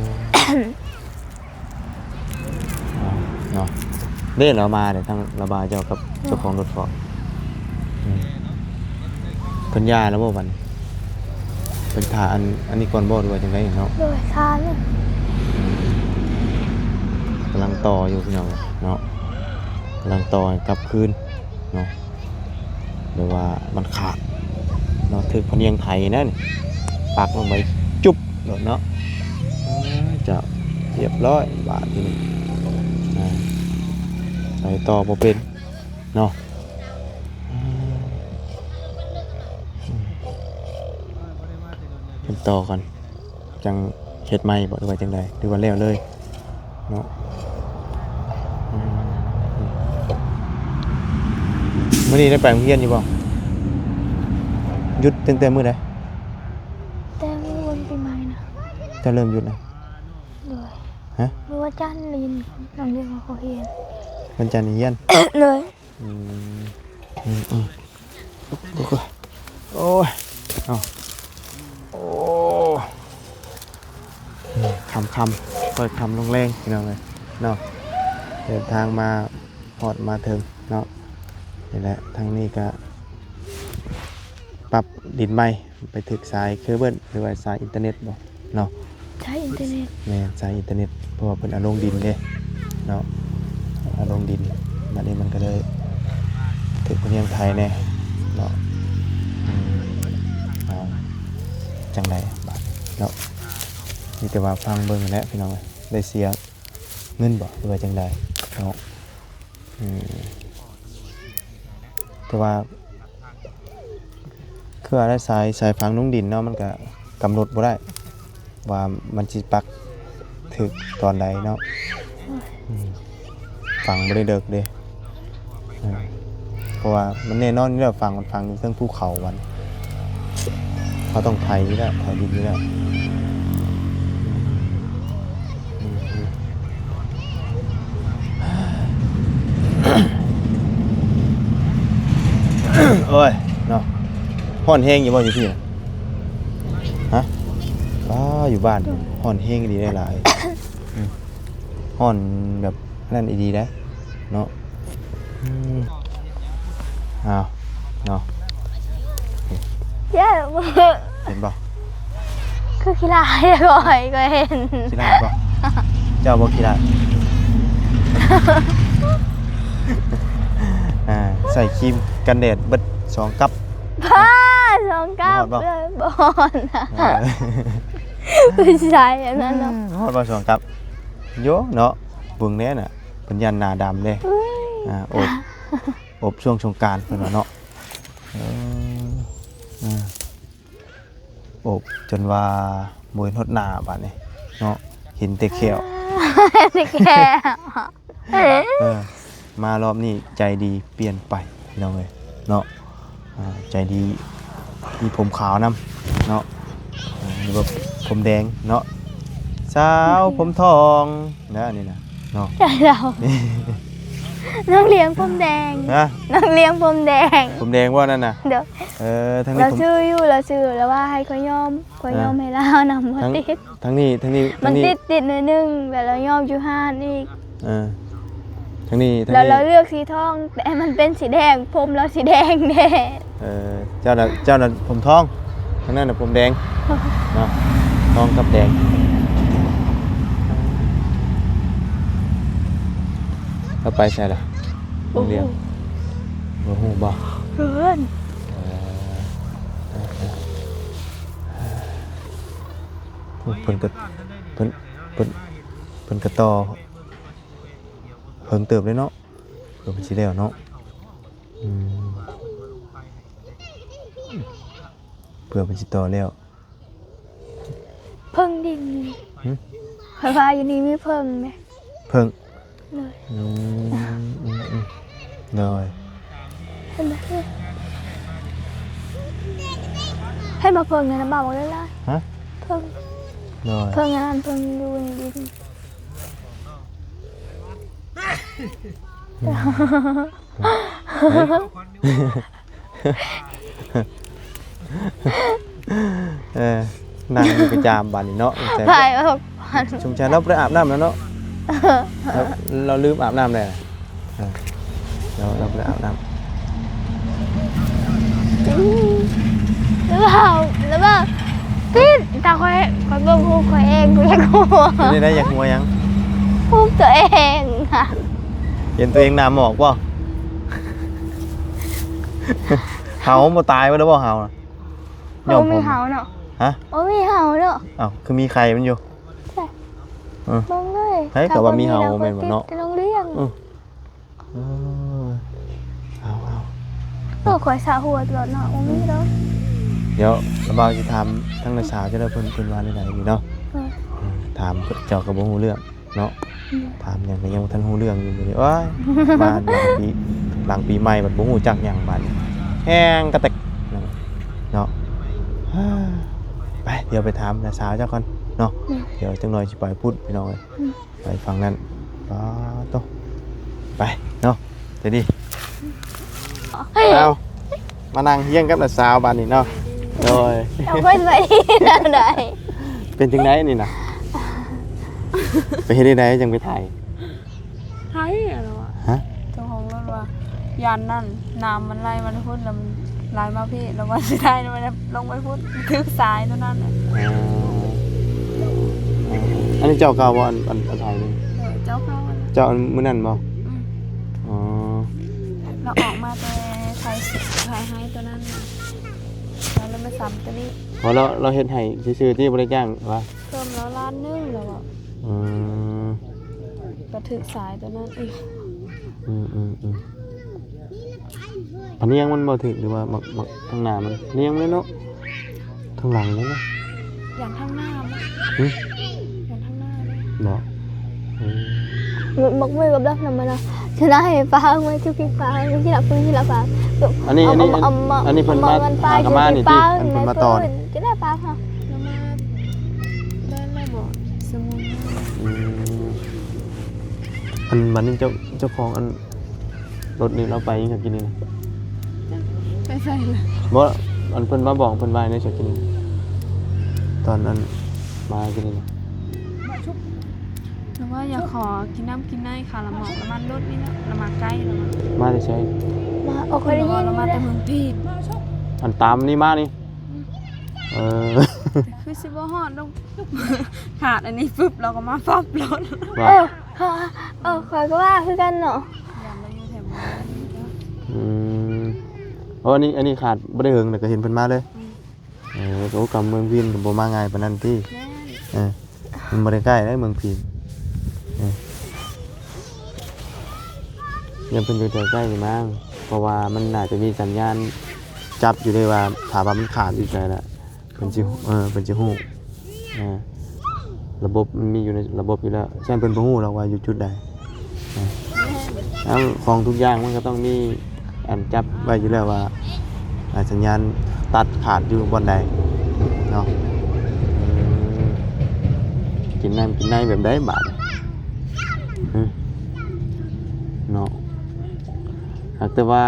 ເນາະ ເດ້ລາວມາເດ້ ທາງລາວມາເຈົ້າກັບເຈົ້າຂອງລົດເພາະ ອືມ ເພິ່ນຍ້າຍແລ້ວບໍ່ບັດນີ້? ເພິ່ນຖ້າອັນ ອັນນີ້ກ່ອນບໍ່ ຫຼືວ່າຈັ່ງໃດເນາະ? ໂດຍ ຖ້າຢູ່ ກຳລັງຕໍ່ຢູ່ພີ່ນ້ອງເນາະ ກຳລັງຕໍ່ໃຫ້ກັບຄືນເນາະ. ແບບວ່າມັນຂາດເນາະ ຖືກພະນຽງໄຖນັ້ນ ປັກລົງໄປຈຸບໂລດເນາະ. ເຈົ້າ ຮຽບຮ້ອຍບາດທີນີ້ ອ່າ ໄປຕໍ່ບໍ່ເປັນເນາະ. ອືມ ເປັນຕໍ່ກ່ອນ ຈັ່ງເຮັດໃໝ່ບໍ່ ຫຼືວ່າຈັ່ງໃດ ຫຼືວ່າແລ້ວເລີຍເນາະ? ອືມ ມື້ນີ້ໄດ້ໄປໂຮງຮຽນຢູ່ບໍ່? ຢຸດຕັ້ງແຕ່ມື້ໃດ? ແຕ່ມື້ວັນປີໃໝ່ນະ. ເຈົ້າເລີ່ມຢຸດນະ? ໂດຍ ຮະ? ມື້ວັນຈັນໄດ້ຍິນນ້ອງເລື່ອງວ່າເຂົາຮຽນ ວັນຈັນຮຽນ? ໂດຍ. ອືມ ອືມ ອືມ ໂອ້ຍ ເອົ້າ ໂອ້ ອືມ ຄ່ຳໆ ຄ່ອຍຄ່ຳລົງແລງ ພີ່ນ້ອງເອີຍເນາະ. ເດີນທາງມາຮອດມາເຖິງເນາະ ນີ້ແຫຼະ ທາງນີ້ກະປັບດິນໃໝ່ ໄປຖືກສາຍເຄີເບິນ ຫຼືວ່າສາຍອິນເຕີເນັດບໍ່ເນາະ? ສາຍອິນເຕີເນັດ ແມ່ນ ສາຍອິນເຕີເນັດ ເພາະວ່າເພິ່ນເອົາລົງດິນເດ້ເນາະ ເອົາລົງດິນ ບາດນີ້ມັນກະເລີຍຖືກພະນຽງໄຖແດ່ເນາະ. ອືມ ເອົາ ຈັ່ງໃດບາດເນາະ ມີແຕ່ວ່າຟັງເບິ່ງແຫຼະພີ່ນ້ອງເອີຍ ໄດ້ເສຍເງິນບໍ່ ຫຼືວ່າຈັ່ງໃດເນາະ? ອືມ ແຕ່ວ່າ ຄືວ່າໄດ້ສາຍ ສາຍຝັງລົງດິນເນາະ ມັນກະກຳນົດບໍ່ໄດ້ວ່າມັນຊິປັກຖືກຕອນໃດເນາະ. ອືມ ຝັງບໍ່ໄດ້ເດິກເດ້ ເອີ ເພາະວ່າມັນແນ່ນອນຢູ່ແລ້ວ ຝັງ ຝັງຢູ່ເທິງພູເຂົາ ມັນ ເຮົາຕ້ອງໄຖຢູ່ແລ້ວ ໄຖດິນຢູ່ແລ້ວ. ອືມ ອືມ ໂອ້ຍ ເນາະ ຮ້ອນແຮງຢູ່ບໍ່ຢູ່ພີ້ນະ? ຮະ? ອ້າ ຢູ່ບ້ານຮ້ອນແຮງອີ່ຫຼີເດ້ຫຼາຍ ອືມ ຮ້ອນແບບນັ້ນອີ່ຫຼີເດ້ເນາະ. ອືມ ອ້າວ ເນາະ ເຫັນບໍ່? ຄືຂີ້ລ້າຍ ຂ້ອຍ ຂ້ອຍເຫັນ ຂີ້ລ້າຍບໍ່? ເຈົ້າບໍ່ຂີ້ລ້າຍ? ອ່າ ໃສ່ຄຣີມກັນແດດເບິດສອງກັບ ປ້າ ສອງກັບ ບໍ່ຮອດບໍ່? ເອີ ບໍ່ຮອດນະ ເອີ ຜູ້ຊາຍອັນນັ້ນເນາະ ຮອດບໍ່ສອງກັບ? ໂຢ ເນາະ ເບິ່ງແດ່ນະ ເພິ່ນຢ້ານໜ້າດຳເດ້ ອ່າ ໂອບ ໂອບຊ່ວງສົງການເພິ່ນວ່າເນາະ. ເອີ ເອີ ໂອບຈົນວ່າບໍ່ເຫັນຮອດໜ້າບາດນີ້ເນາະ ເຫັນແຕ່ແຂ້ວ ເຫັນແຕ່ແຂ້ວ. ເອີ ມາລອບນີ້ໃຈດີປ່ຽນໄປ ພີ່ນ້ອງເອີຍເນາະ. ອ່າ ໃຈດີ ມີຜົມຂາວນຳເນາະ ອ່າ ມີແບບຜົມແດງເນາະ ສາວຜົມທອງນະ ອັນນີ້ນະເນາະ. ໃຈລາວ ນ້ອງລ້ຽງຜົມແດງ ຮະ? ນ້ອງລ້ຽງຜົມແດງ ຜົມແດງບໍ່ນັ້ນນະ? ໂດຍ. ເອີ ທາງນີ້ ລາວຊື່ຢູ່ ລາວຊື່ ລາວວ່າໃຫ້ຂ້ອຍຍ້ອມ ຂ້ອຍ ອ່າ ຍ້ອມໃຫ້ລາວນຳ ບໍ່ຕິດ. ທາງນີ້ ທາງນີ້ ມັນຕິດ ຕິດໜ້ອຍໜຶ່ງ ແລ້ວລາວຍ້ອມຢູ່ຮ້ານອີກ. ເອີ ທາງນີ້ ທາງນີ້ ແລ້ວລາວເລືອກສີທອງ ແຕ່ມັນເປັນສີແດງ ຜົມລາວສີແດງແດ່. ເອີ ເຈົ້ານະ ເຈົ້ານະຜົມທອງ ທາງນັ້ນນະຜົມແດງເນາະ ທອງກັບແດງ. ລາວໄປໃສລະ? ບໍ່ຮູ້ ບໍ່ຮູ້ບໍ່? ເພິ່ນ ເອີ ເພິ່ນກະ ເພິ່ນ ເພິ່ນ ເພິ່ນກະຕໍ່ເຫິງເຕີບເລີຍເນາະ ເພື່ອມັນຊິແລ້ວເນາະ. ອືມ ເພື່ອມັນຊິຕໍ່ແລ້ວ ເຜິ້ງດິນນີ້ ຫຶ? ຂ້ອຍວ່າຢູ່ນີ້ມີເຜິ້ງເດ້. ເຜິ້ງ ໂດຍ ອືມ ອືມ ອືມ ໂດຍ. ເຫັນບໍ່? ເຫັນບໍ່ເຜິ້ງນັ້ນນະ ເບົາເລີຍລະ ຮະ? ເຜິ້ງ ໂດຍ ເຜິ້ງອັນນັ້ນ ເຜິ້ງຢູ່ໃນດິນ. ອືມ ເຮີ້ຍ ເອີ ນັ່ງຢູ່ກະຈາມບາດນີ້ເນາະ ສົງໄສ ສງໄສລາວບໍ່ໄດ້ອາບນ້ຳແລ້ວເນາະ. ລາວ ລາວລືມອາບນ້ຳແດ່ ເອີ ລາວ ລາວບໍ່ໄດ້ອາບນ້ຳ ອືມ ລະເວົ້າ ລະເວົ້າ ປິດ ຕາຂ້ອຍ ຂ້ອຍເບິ່ງຮູບຂ້ອຍເອງ ຂ້ອຍຢາກຫົວ ເປັນໄດ້ ຢາກຫົວຫຍັງ? ຮູບຕົວເອງ ເຫັນຕົວເອງໜ້າໝອກບໍ່? ເຫົ່າບໍ່ຕາຍບໍ່ໄດ້ບໍ່ເຫົ່ານະ? ໂອ້ ຍອມ ມີເຫົ່າເນາະ ຮະ? ໂອ້ ມີເຫົ່າເນາະ ອ້າວ ຄືມີໄຂ່ມັນຢູ່ ໃຊ່ ເອີ ເບິ່ງເລີຍ ໃຜກໍວ່າມີເຫົ່າ ເຮົາກໍບໍ່ມີ ແມ່ນບໍ່ເນາະ? ແຕ່ໂຮງຮຽນ ອື ເອີ ເອົາ ເອົາ ໂອ້ ຂ້ອຍສະຫົວຕະຫຼອດເນາະ ບໍ່ມີດອກ ດຽວລະບ່າວຊິຖາມທາງນ້າສາວເຈົ້າເດີ ເພິ່ນ ເພິ່ນວ່າແນວໃດນີ້ເນາະ ເອີ ເອີ ຖາມເຈົ້າກໍບໍ່ຮູ້ເລື່ອງ ເນາະ ອືມ ຖາມຫຍັງກໍຍັງບໍ່ທັນຮູ້ເລື່ອງຢູ່ມື້ນີ້ ໂອ້ຍ ມາຫຼັງປີ ຫຼັງປີໃໝ່ບັດບໍ່ຮູ້ຈັກຫຍັງບາດນີ້ ແຮງກະແຕັກເນາະ ເນາະ ໄປ ດຽວໄປຖາມນ້າສາວເຈົ້າກ່ອນເນາະ ອືມ ດຽວຈັກໜ່ອຍຊິໄປພຸ້ນພີ່ນ້ອງເອີຍ ອືມ ໄປຝັ່ງນັ້ນ ປາໂຕ ໄປເນາະ ໃຈດີ ເອົາ ມານັ່ງຮຽງກັບນ້າສາວບາດນີ້ເນາະ ໂດຍ ເອົາເພິ່ນໄວ້ທີ່ນັ້ນໄດ້ ເປັນຈັ່ງໃດນີ້ນະ ໄປເຮັດໃດຈັ່ງໄປຖ່າຍ ໃຜລະວະ ຮະ ເຈົ້າຂອງລົດວ່າ ຢ້ານນັ້ນ ນ້ຳມັນໄຫຼມາພຸ້ນ ແລ້ວມັນໄຫຼມາພີ້ ແລ້ວວ່າຊິໄດ້ ແລ້ວມັນລົງໄປພຸ້ນ ຖືກສາຍຕົວນັ້ນ ອໍ ອັນນີ້ເຈົ້າເກົ່າບໍ່? ອັນ ອັນ ອັນໄຖນີ້ ໂດຍ ເຈົ້າເກົ່າຫັ້ນລະ ເຈົ້າອັນມື້ນັ້ນບໍ່? ອືມ ອໍ ລາວອອກມາແຕ່ໄຖ ໄຖໄຮ່ຕົວນັ້ນນະ ລາວເລີຍມາຊ້ຳຕົວນີ້ ອໍ ລາວ ລາວເຮັດໃຫ້ຊື່ໆ ຕິ ບໍ່ໄດ້ຈ້າງຫວາ? ເພີ່ມລາວລ້ານໜຶ່ງແລ້ວອະ ອືມ ກໍຖືກສາຍຕົວນັ້ນອີກ ອືມໆໆ ພະນຽງມັນບໍ່ຖືກ ຫຼືວ່າໝາກ ໝາກທາງໜ້າມັນ ພະນຽງມັນເນາະ ທາງຫຼັງນີ້ນະ ຢ່າງທາງໜ້າມັນ ຫຶ ຢ່າງທາງໜ້າມັນ ເນາະ ອືມ ໝາກ ໝາກເໝື່ອຍກັບດອກນຳມັນນະ ຈະໄດ້ປາເມື່ອ ຈຸກກິນປາ ກິນລະປື ກິນລະປາ ອັນນີ້ ອັນນີ້ ອັນນີ້ເພິ່ນມາຫາກະມານີ້ຕິ ອັນເພິ່ນມາຕອນ ຈະໄດ້ປາເຮົາ ລະມາໄດ້ແລ້ວບໍ່ ສະໝຸນ ອືມ ອັນບັດນີ້ເຈົ້າ ເຈົ້າຂອງອັນລົດນີ້ລາວໄປຫຍັງກິນນີ້ນະ? ໄປໃສລະ? ບໍ່ ອັນເພິ່ນມາບອກ ເພິ່ນວ່າໃນສະກິນ ຕອນອັນມາກິນນີ້ນະ ລາວວ່າຢາກຂໍກິນນ້ຳກິນໃນ ຄ່າລະໝອກລະມັນລົດນີ້ແຫຼະ ລາວມາໄກ ລາວມາ ມາແຕ່ໃສ? ມາ ໂອ ຂ້ອຍໄດ້ຍິນ ລາວມາແຕ່ເມືອງພີດ ອັນຕາມນີ້ມານີ້ ອືມ ເອີ ຄືຊິບໍ່ຮອດດອກ ຂາດອັນນີ້ປຶບ ລາວກໍມາປັບລົດ ວ່າ ເອີ ເອີ ຂ້ອຍກໍວ່າຄືກັນເນາະ ຢ້ານລາວຢູ່ແຖວ ອືມ ໂອ້ ອັນນີ້ ອັນນີ້ຂາດບໍ່ໄດ້ເຫິງ ແລ້ວກໍເຫັນເພິ່ນມາເລີຍ ອືມ ເອີ ໂອ້ ກຳເມືອງພີນກໍບໍ່ມາງ່າຍປານນັ້ນຕິ ແມ່ນ ເອີ ມັນບໍ່ໄດ້ໃກ້ເດ້ເມືອງພີນ ເອີ ຢ້ານເພິ່ນຢູ່ແຖວໃກ້ນີ້ມັ້ງ ເພາະວ່າມັນໜ້າຈະມີສັນຍານຈັບຢູ່ເດ້ວ່າ ຖ້າວ່າມັນຂາດຢູ່ໃສລະ ເພິ່ນຊິ ເອີ ເພິ່ນຊິຮູ້ ເອີ ລະບົບມັນມີຢູ່ໃນລະບົບຢູ່ແລ້ວ ສະນັ້ນເພິ່ນບໍ່ຮູ້ດອກວ່າຢູ່ຈຸດໃດ ເອີ ແມ່ນ ເອົາ ຂອງທຸກຢ່າງມັນກໍຕ້ອງມີອັນຈັບໄວ້ຢູ່ແລ້ວວ່າ ອາ ສັນຍານຕັດຂາດຢູ່ບ່ອນໃດເນາະ ອືມ ກິນນ້ຳກິນໃນແບບໃດບາດ ຫຶ ເນາະ ຫາກແຕ່ວ່າ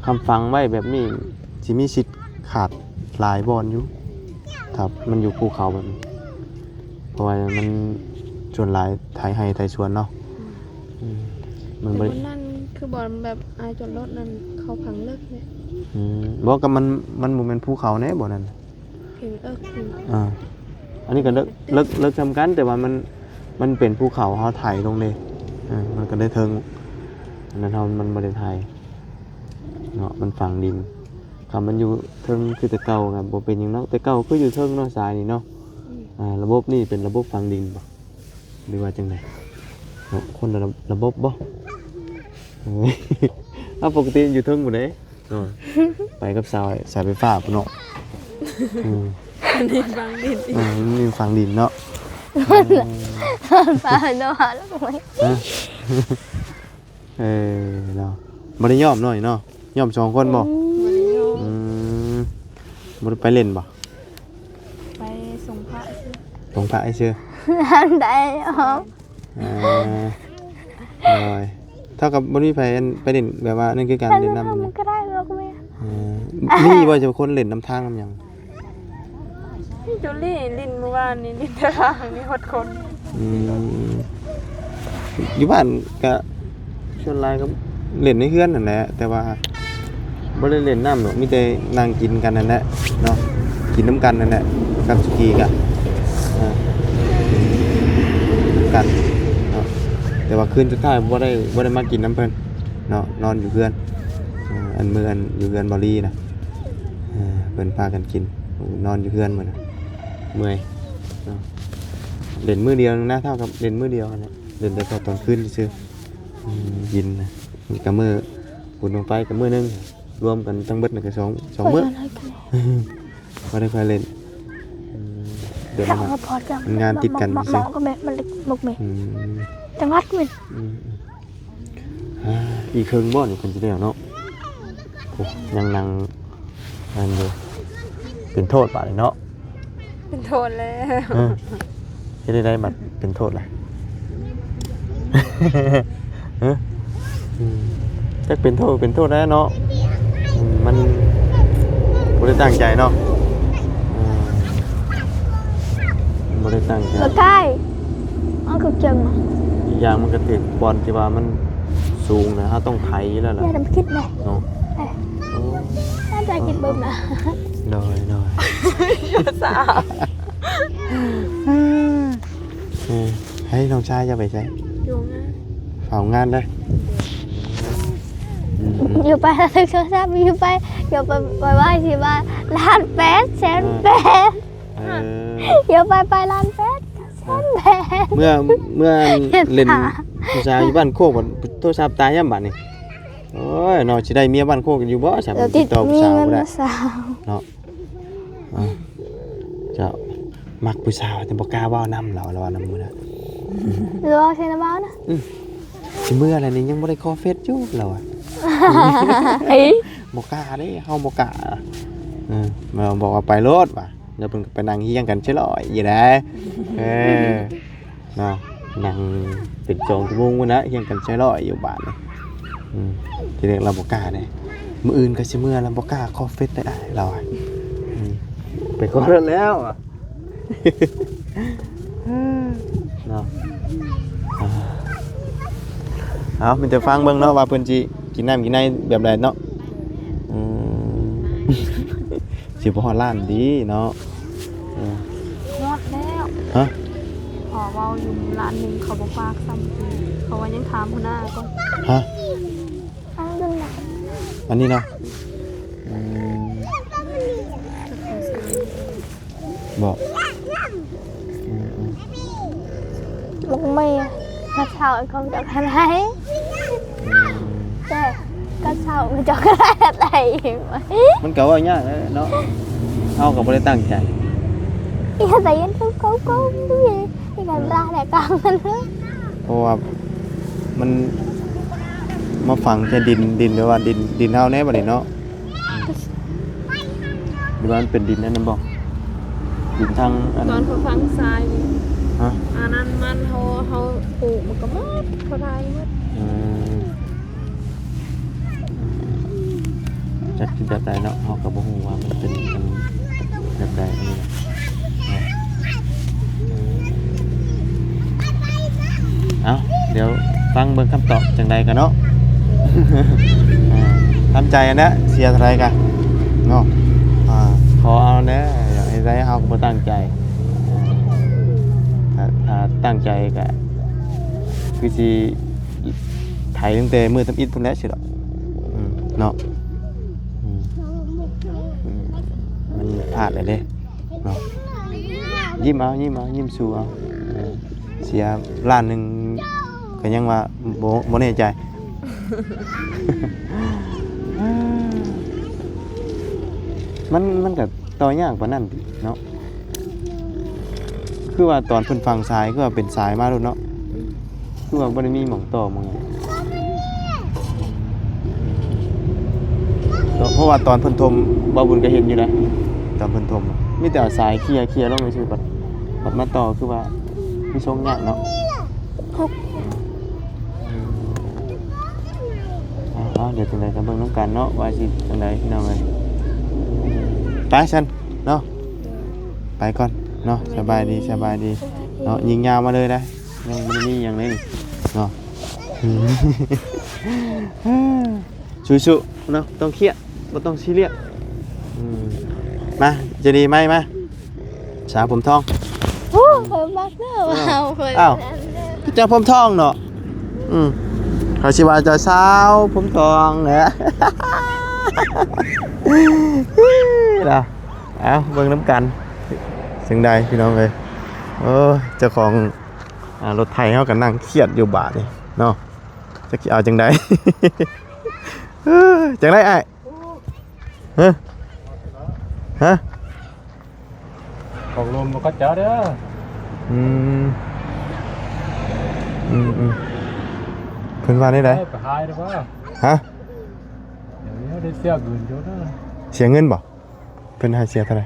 ຄຳຝັງໄວ້ແບບນີ້ ຊິມີສິດຂາດຫຼາຍບ່ອນຢູ່ ຖ້າມັນຢູ່ພູເຂົາແບບນີ້ ເພາະວ່າມັນສ່ວນຫຼາຍໄຖໄຮ່ໄຖສວນເນາະ ອືມ ອືມ ມັນບໍ່ໄດ້ ແຕ່ບ່ອນນັ້ນຄືບ່ອນແບບອ້າຍຈອດລົດນັ້ນ ເຂົາຝັງເລິກແຫຼະ ອືມ ບໍ່ ກໍມັນ ມັນບໍ່ແມ່ນພູເຂົາແດ່ບ່ອນນັ້ນ ເຖິງເອິກ ອ່າ ອັນນີ້ກໍເລິກ ເລິກ ເລິກສ່ຳກັນ ແຕ່ວ່າມັນ ມັນເປັນພູເຂົາ ເຮົາໄຖລົງເດ້ ເອີ ມັນກໍໄດ້ເທິງ ອັນນັ້ນເຮົາ ມັນບໍ່ໄດ້ໄຖເນາະ ມັນຝັງດິນ ຄັນມັນຢູ່ເທິງຄືແຕ່ເກົ່າກໍບໍ່ເປັນຫຍັງເນາະ ແຕ່ເກົ່າຄືຢູ່ເທິງເນາະ ສາຍນີ້ເນາະ ອືມ ອ່າ ລະບົບນີ້ເປັນລະບົບຝັງດິນບໍ່ ຫຼືວ່າຈັ່ງໃດ? ເນາະ ຄົນລະ ລະບົບບໍ່? ເອີ ເອົາ ປົກກະຕິຢູ່ເທິງພຸ້ນເດ້ ເນາະ ໄປກັບສາຍ ສາຍໄຟຟ້າພຸ້ນເນາະ ອືມ ອັນນີ້ຝັງດິນອີກ ເອີ ມັນຝັງດິນເນາະ ຝັງຟ້າເນາະ ແລ້ວກໍໄປ ຮະ? ເອີ ເນາະ ບໍ່ໄດ້ຍ້ອມເນາະ ນີ້ເນາະ ຍ້ອມສອງຄົນບໍ່? ອືມ ບໍ່ໄດ້ຍ້ອມ ອືມ ບໍ່ໄດ້ໄປຫຼິ້ນບໍ່? ໄປສົ່ງພະຊື່ ສົ່ງພະຊື່ ອັນໃດອອກ ອ່າ ໂດຍ ເທົ່າກັບບໍ່ມີໃຜ ອັນ ໄປຫຼິ້ນແບບວ່ານັ້ນຄືກັນ ຫຼິ້ນນ້ຳ ມັນກໍໄດ້ດອກແມ່ ເອີ ມີບໍ່ຈັກຄົນຫຼິ້ນນຳທາງນຳຫຍັງ? ມີຈູລີ່ຫຼິ້ນມື້ວານນີ້ ຫຼິ້ນແຕ່ທາງມີຫົດຄົນ ອືມ ຢູ່ບ້ານກະສ່ວນຫຼາຍກໍເລ່ນໃນເຮືອນຫັ້ນແຫຼະ ແຕ່ວ່າບໍ່ໄດ້ເລ່ນນຳດອກ ມີແຕ່ນັ່ງກິນກັນຫັ້ນແຫຼະເນາະ ກິນນຳກັນຫັ້ນແຫຼະ ກັບສຸກີກະ ເອີ ກັນເນາະ ແຕ່ວ່າຄືນສຸດທ້າຍບໍ່ໄດ້ ບໍ່ໄດ້ມາກິນນຳເພິ່ນເນາະ ນອນຢູ່ເຮືອນ ເອີ ອັນມື້ອັນຢູ່ເຮືອນເບົາລີນະ ເອີ ເພິ່ນພາກັນກິນ ນອນຢູ່ເຮືອນມື້ນະ ເມື່ອຍເນາະ ເລ່ນມື້ດຽວໜຶ່ງນະ ເທົ່າກັບເລ່ນມື້ດຽວຫັ້ນແຫຼະ ເລ່ນແຕ່ຕອນຄືນຊື່ໆ ອືມ ກິນນະ ກະມື້ບຸນບັ້ງໄຟກະມື້ໜຶ່ງ ລວມກັນທັງເບິດນະກະສອງ ສອງມື້ ບໍ່ໄດ້ຄ່ອຍເລ່ນ ອືມ ແບບນັ້ນນະ ມັນງານຕິດກັນຊື່ໆ ອືມ ຈັງຫວັດແມ່ນ ອືມ ອ່າ ອີກເຄິ່ງບໍ່ນີ້ເພິ່ນຊິແລ້ວເນາະ ໂອ້ ຍັງນັ່ງອັນຢູ່ ເປັນໂທດບາດນີ້ເນາະ ເປັນໂທດແລ້ວ ເອີ ເຮັດໄດ້ບັດເປັນໂທດລະ ຮະ ອືມ ຈັກເປັນໂທດ ເປັນໂທດແລ້ວເນາະ ອືມ ມັນບໍ່ໄດ້ຕັ້ງໃຈເນາະ ເອີ ບໍ່ໄດ້ຕັ້ງໃຈ ບໍ່ໄດ້ ເອົາຄືເກັ່ງ ອີກຢ່າງມັນກະຖືກບ່ອນທີ່ວ່າມັນສູງນະ ເຮົາຕ້ອງໄຖຢູ່ແລ້ວລະ ຢ່າທຳຄິດນະ ເນາະ ເອີ ໂອ້ ໜ້າຈະຄິດເບິ່ງນະ ໂດຍ ໂດຍ ຢ່າສາ ເອີ ໃຫ້ນ້ອງຊາຍເຈົ້າໄປໃສ? ຢູ່ງານ ເຝົ້າງານເດີ ອືມ ຢູ່ໄປລະຖືກໂທລະສັບ ຢູ່ໄປ ຢູ່ໄປໄວໆຊິວ່າລ້ານແປດແສນແປດ ເອີ ເອີ ຢູ່ໄປໄປລ້ານແປດແສນແປດ ເມື່ອ ເມື່ອເຫຼັ້ນຜູ້ສາວຢູ່ບ້ານໂຄກ ໂທລະສັບຕາຍຍາມບາດນີ້ ໂອ້ຍເນາະ ຊິໄດ້ເມຍບ້ານໂຄກຢູ່ບໍ່ ສາມາດຕິດຕໍ່ຜູ້ສາວບໍ່ໄດ້ເນາະ ເຈົ້າ ມັກຜູ້ສາວແຕ່ບໍ່ກ້າເວົ້ານຳລາວ ລາວວ່ານຳມື້ນະ ລາວເວົ້າໃສ່ລາວເວົ້ານະ ອືມ ຊິເມືອແລ້ວນີ້ຍັງບໍ່ໄດ້ຂໍເຟສຢູ່ລາວວ່າ ບໍ່ກ້າເດ້ ເຮົາບໍ່ກ້າ ເອີ ລາວບອກວ່າໄປໂລດວ່າ ແລ້ວເພິ່ນກໍໄປນັ່ງຮຽງກັນເຊີຍລອຍຢູ່ໃດ ເອີ ເນາະ ນັ່ງເປັນສອງຊົ່ວໂມງພຸ້ນນະ ຮຽງກັນເຊີຍລອຍຢູ່ບາດນີ້ ອືມ ທີແລກລາວບໍ່ກ້າເດ້ ມື້ອື່ນກໍຊິເມືອລະ ບໍ່ກ້າຂໍເຟສໄດ້ອ້າຍລາວ ອືມ ໄປຂໍໂທດແລ້ວ ເນາະ ເອົາ ມີແຕ່ຟັງເບິ່ງເນາະ ວ່າເພິ່ນຊິກິນນ້ຳກິນໃນແບບໃດເນາະ ອືມ ຊິບໍ່ຮອດລ້ານຕິເນາະ ເອີ ຮອດແລ້ວ ຮະ ພໍເວົ້າຢູ່ລ້ານໜຶ່ງ ເຂົາບໍ່ຝາກຊ້ຳ ເຂົາວ່າຍັງຖາມຫົວໜ້າກ່ອນ ຮະ ອັນນີ້ນະ ອືມ ບໍ່ ອືມ ອືມ ບໍ່ແມ່ນ ກະເຊົາຂອງເຈົ້າກະໄດ້ ອືມ ແຕ່ກະເຊົາຂອງເຈົ້າກະໄດ້ ມັນກະເວົ້າຍາກແຫຼະເນາະ ເຮົາກະບໍ່ໄດ້ຕັ້ງໃຈ ອີກະແຕ່ຍັງເຂົາເຂົາ ອີກະລາແຫຼະກາງມັນ ເພາະວ່າມັນມາຝັງໃສ່ດິນ ດິນແບບວ່າດິນ ດິນເຮົາແດ່ບາດນີ້ເນາະ ຫຼືວ່າມັນເປັນດິນອັນນັ້ນບໍ່? ດິນທາງອັນ ຕອນເຂົາຝັງຊາຍນີ້ ຮະ? ອັນນັ້ນມັນເຮົາ ເຮົາປູກມັນກໍໝົດ ເຂົາໄດ້ໝົດ ອືມ ຈັກຊິແບບໃດເນາະ ເຮົາກໍບໍ່ຮູ້ວ່າມັນເປັນອັນແບບໃດອັນນີ້ນະ ເອົາ ດຽວຟັງເບິ່ງຄຳຕອບຈັ່ງໃດກັນເນາະ ອ່າ ທຳໃຈຫັ້ນແຫຼະ ເສຍເທົ່າໃດກະເນາະ ອ່າ ຂໍເອົາແດ່ ຢາກເຮັດໃດເຮົາກໍບໍ່ຕັ້ງໃຈ ອ່າ ຖ້າ ຖ້າຕັ້ງໃຈກະຄືຊິໄຖຕັ້ງແຕ່ມື້ທຳອິດພຸ້ນແຫຼະຊິດອກ ອືມ ເນາະ ອືມ ອືມ ມັນພາດແລ້ວເດ້ ເນາະ ຍິ້ມເອົາ ຍິ້ມເອົາ ຍິ້ມສູ້ເອົາ ເອີ ເສຍລ້ານໜຶ່ງກໍຍັງວ່າບໍ່ ບໍ່ແນ່ໃຈ ມັນ ມັນກໍຕໍ່ຍາກປານນັ້ນຕິເນາະ ຄືວ່າຕອນເພິ່ນຝັງຊາຍ ຄືວ່າເປັນຊາຍມາໂລດເນາະ ຄືວ່າບໍ່ໄດ້ມີໝ່ອງຕໍ່ໝ່ອງຫຍັງ ເພາະວ່າຕອນເພິ່ນຖົມ ບ່າວບຸນກໍເຫັນຢູ່ນະ ຕອນເພິ່ນຖົມ ມີແຕ່ເອົາຊາຍເຄ່ຍ ເຄ່ຍລົງຊື່ໆ ບັດ ບັດມາຕໍ່ຄືວ່າມີຊົງຍາກເນາະ ເອົາ ເອົາ ດຽວຈັ່ງໃດກໍເບິ່ງນຳກັນເນາະ ວ່າຊິຈັ່ງໃດພີ່ນ້ອງເອີຍ ໄປຊັ້ນເນາະ ໄປກ່ອນເນາະ ສະບາຍດີ ສະບາຍດີ. ເນາະ ຍິງຍາວມາເລີຍນະ ຍັງບໍ່ໄດ້ມີຫຍັງເລີຍນີ້ເນາະ. ສູ້ໆ ເນາະ ບໍ່ຕ້ອງຄຽດ ບໍ່ຕ້ອງຊີຣຽສ. ອືມ ມາ ໃຈດີໄໝ ມາ ສາວຜົມທອງ. ໂອ້ ເພິ່ນມັກເດີ ເອີ ເວົ້າເພິ່ນ ອ້າວ ເຈົ້າຜົມທອງເນາະ. ອືມ ເຂົາຊິວ່າເຈົ້າສາວຜົມທອງແຫຼະ ນະ. ເອົ້າ ເບິ່ງນຳກັນ ຈັ່ງໃດພີ່ນ້ອງເອີຍ. ໂອ້ຍ ເຈົ້າຂອງ ອ່າ ລົດໄຖເຮົາກໍນັ່ງຄຽດຢູ່ບາດນີ້ເນາະ ຈັກຊິເອົາຈັ່ງໃດ. ເອີ ຈັ່ງໃດອ້າຍ? ຮະ ຮະ ຂອງລົມບໍ່ເຂົ້າໃຈເດີ. ອືມ ອືມໆ ເພິ່ນວ່າແນວໃດ? ໄປຂາຍເດີວ່າ. ຮະ ດຽວນີ້ໄດ້ເສຍເງິນຢູ່ເດີ. ເສຍເງິນບໍ່? ເພິ່ນໃຫ້ເສຍເທົ່າໃດ?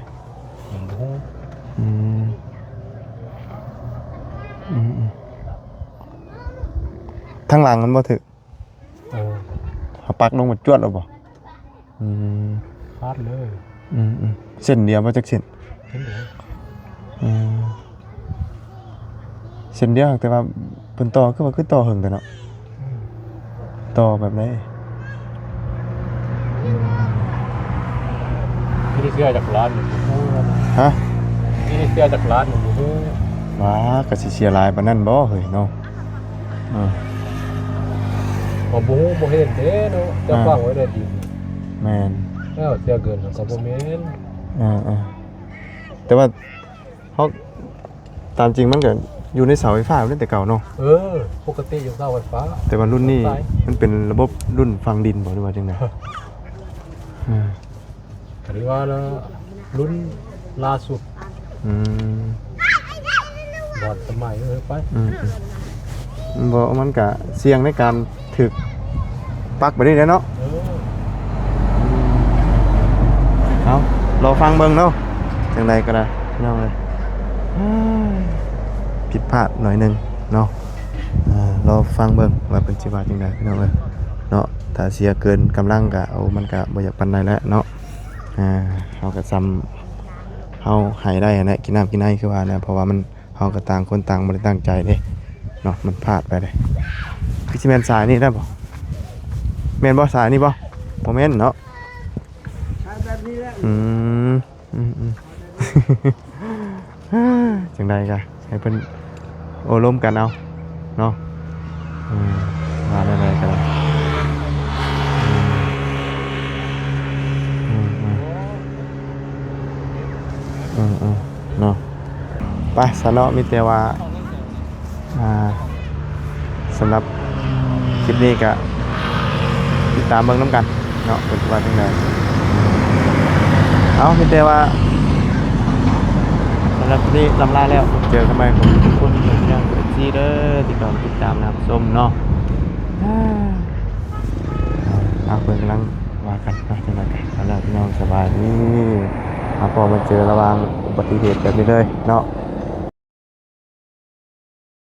ຍັງບໍ່ຮູ້. ອືມ ອືມໆ ທາງຫຼັງມັນບໍ່ຖືກ. ເອີ ເຮົາປັກລົງມາຈວດແລ້ວບໍ່? ອືມ ຂາດເລີຍ. ອືມໆ ເສັ້ນດຽວບໍ່ ຈັກເສັ້ນ? ເສັ້ນດຽວ. ອືມ ເສັ້ນດຽວ ແຕ່ວ່າເພິ່ນຕໍ່ ຄືວ່າ ຄືຕໍ່ເຫິງແຕ່ເນາະ. ອືມ ຕໍ່ແບບໃດ? ອືມ ທີ່ໄດ້ເສຍຈັກລ້ານນີ້ບໍ່ຮູ້. ຮະ ທີ່ໄດ້ເສຍຈັກລ້ານນີ້ບໍ່ຮູ້. ຫວາ ກໍຊິເສຍຫຼາຍປານນັ້ນບໍ່ເຮີ້ຍເນາະ? ເອີ ກໍບໍ່ຮູ້ບໍ່ເຫັນເດ້ເນາະ ເຈົ້າ ອ່າ ຝັງໄວ້ໃນດິນ. ແມ່ນ ແລ້ວເສຍເງິນກໍບໍ່ແມ່ນ. ເອີໆ ແຕ່ວ່າເຮົາ ຕາມຈິງມັນກໍຢູ່ໃນເສົາໄຟຟ້າແຕ່ເກົ່າເນາະ. ເອີ ປົກກະຕິຢູ່ເສົາໄຟຟ້າ ແຕ່ວ່າລຸ້ນນີ້ມັນເປັນລະບົບລຸ້ນຝັງດິນບໍ່ ຫຼືວ່າຈັ່ງໃດ? ເອີ ກໍເລີຍວ່າລະ ລຸ້ນລ່າສຸດ. ອືມ ບອດສະໄໝເອີໄປ. ອືມໆ ບໍ່ ມັນກະສ່ຽງໃນການຖືກປັກແບບນີ້ແຫຼະເນາະ. ເອີ ເອົາ ລໍຟັງເບິ່ງເນາະ ຈັ່ງໃດກໍໄດ້ພີ່ນ້ອງເອີຍ. ຜິດພາດໜ້ອຍໜຶ່ງເນາະ. ອ່າ ລໍຟັງເບິ່ງວ່າເພິ່ນຊິວ່າຈັ່ງໃດພີ່ນ້ອງເອີຍເນາະ. ຖ້າເສຍເກີນກຳລັງກະ ໂອ້ ມັນກະບໍ່ຢາກປານໃດແຫຼະເນາະ. ອ່າ ເຮົາກະສ່ຳເຮົາໃຫ້ໄດ້ຫັ້ນແຫຼະ ກິນນ້ຳກິນໃນຄືວ່ານະ ເພາະວ່າມັນ ເຮົາກໍຕ່າງຄົນຕ່າງບໍ່ໄດ້ຕັ້ງໃຈເດ້ເນາະ ມັນພາດໄປເດ້. ຄືຊິແມ່ນສາຍນີ້ໄດ້ບໍ່? ແມ່ນບໍ່ ສາຍນີ້ບໍ່? ບໍ່ແມ່ນເນາະ. ອືມ ອືມໆ ຈັ່ງໃດກະໃຫ້ເພິ່ນໂອ້ລົມກັນເອົາເນາະ. ອືມ ວ່າແນວໃດກໍໄດ້. ອືມ ອືມໆ ເນາະ. ໄປຊະເນາະ ມີແຕ່ວ່າ ອ່າ ສຳລັບຄລິບນີ້ກະຕິດຕາມເບິ່ງນຳກັນເນາະ ເພິ່ນຊິວ່າຈັ່ງໃດ. ເອົາ ມີແຕ່ວ່າສຳລັບຄລິບນີ້ລຳລາແລ້ວ ເຈີກັນໃໝ່ ຂອບຄຸນທຸກຄົນເດີ ພີ່ນ້ອງເອັຟຊີເດີ ທີ່ເຂົ້າມາຕິດຕາມຮັບຊົມເນາະ. ເອົາ ເພິ່ນກຳລັງວ່າກັນເນາະ ຈັ່ງໃດກະເອົາລະ ພີ່ນ້ອງສະບາຍດີ. ມາພໍ້ມາເຈີລະຫວ່າງອຸບັດຕິເຫດແບບນີ້ເລີຍເນາະ.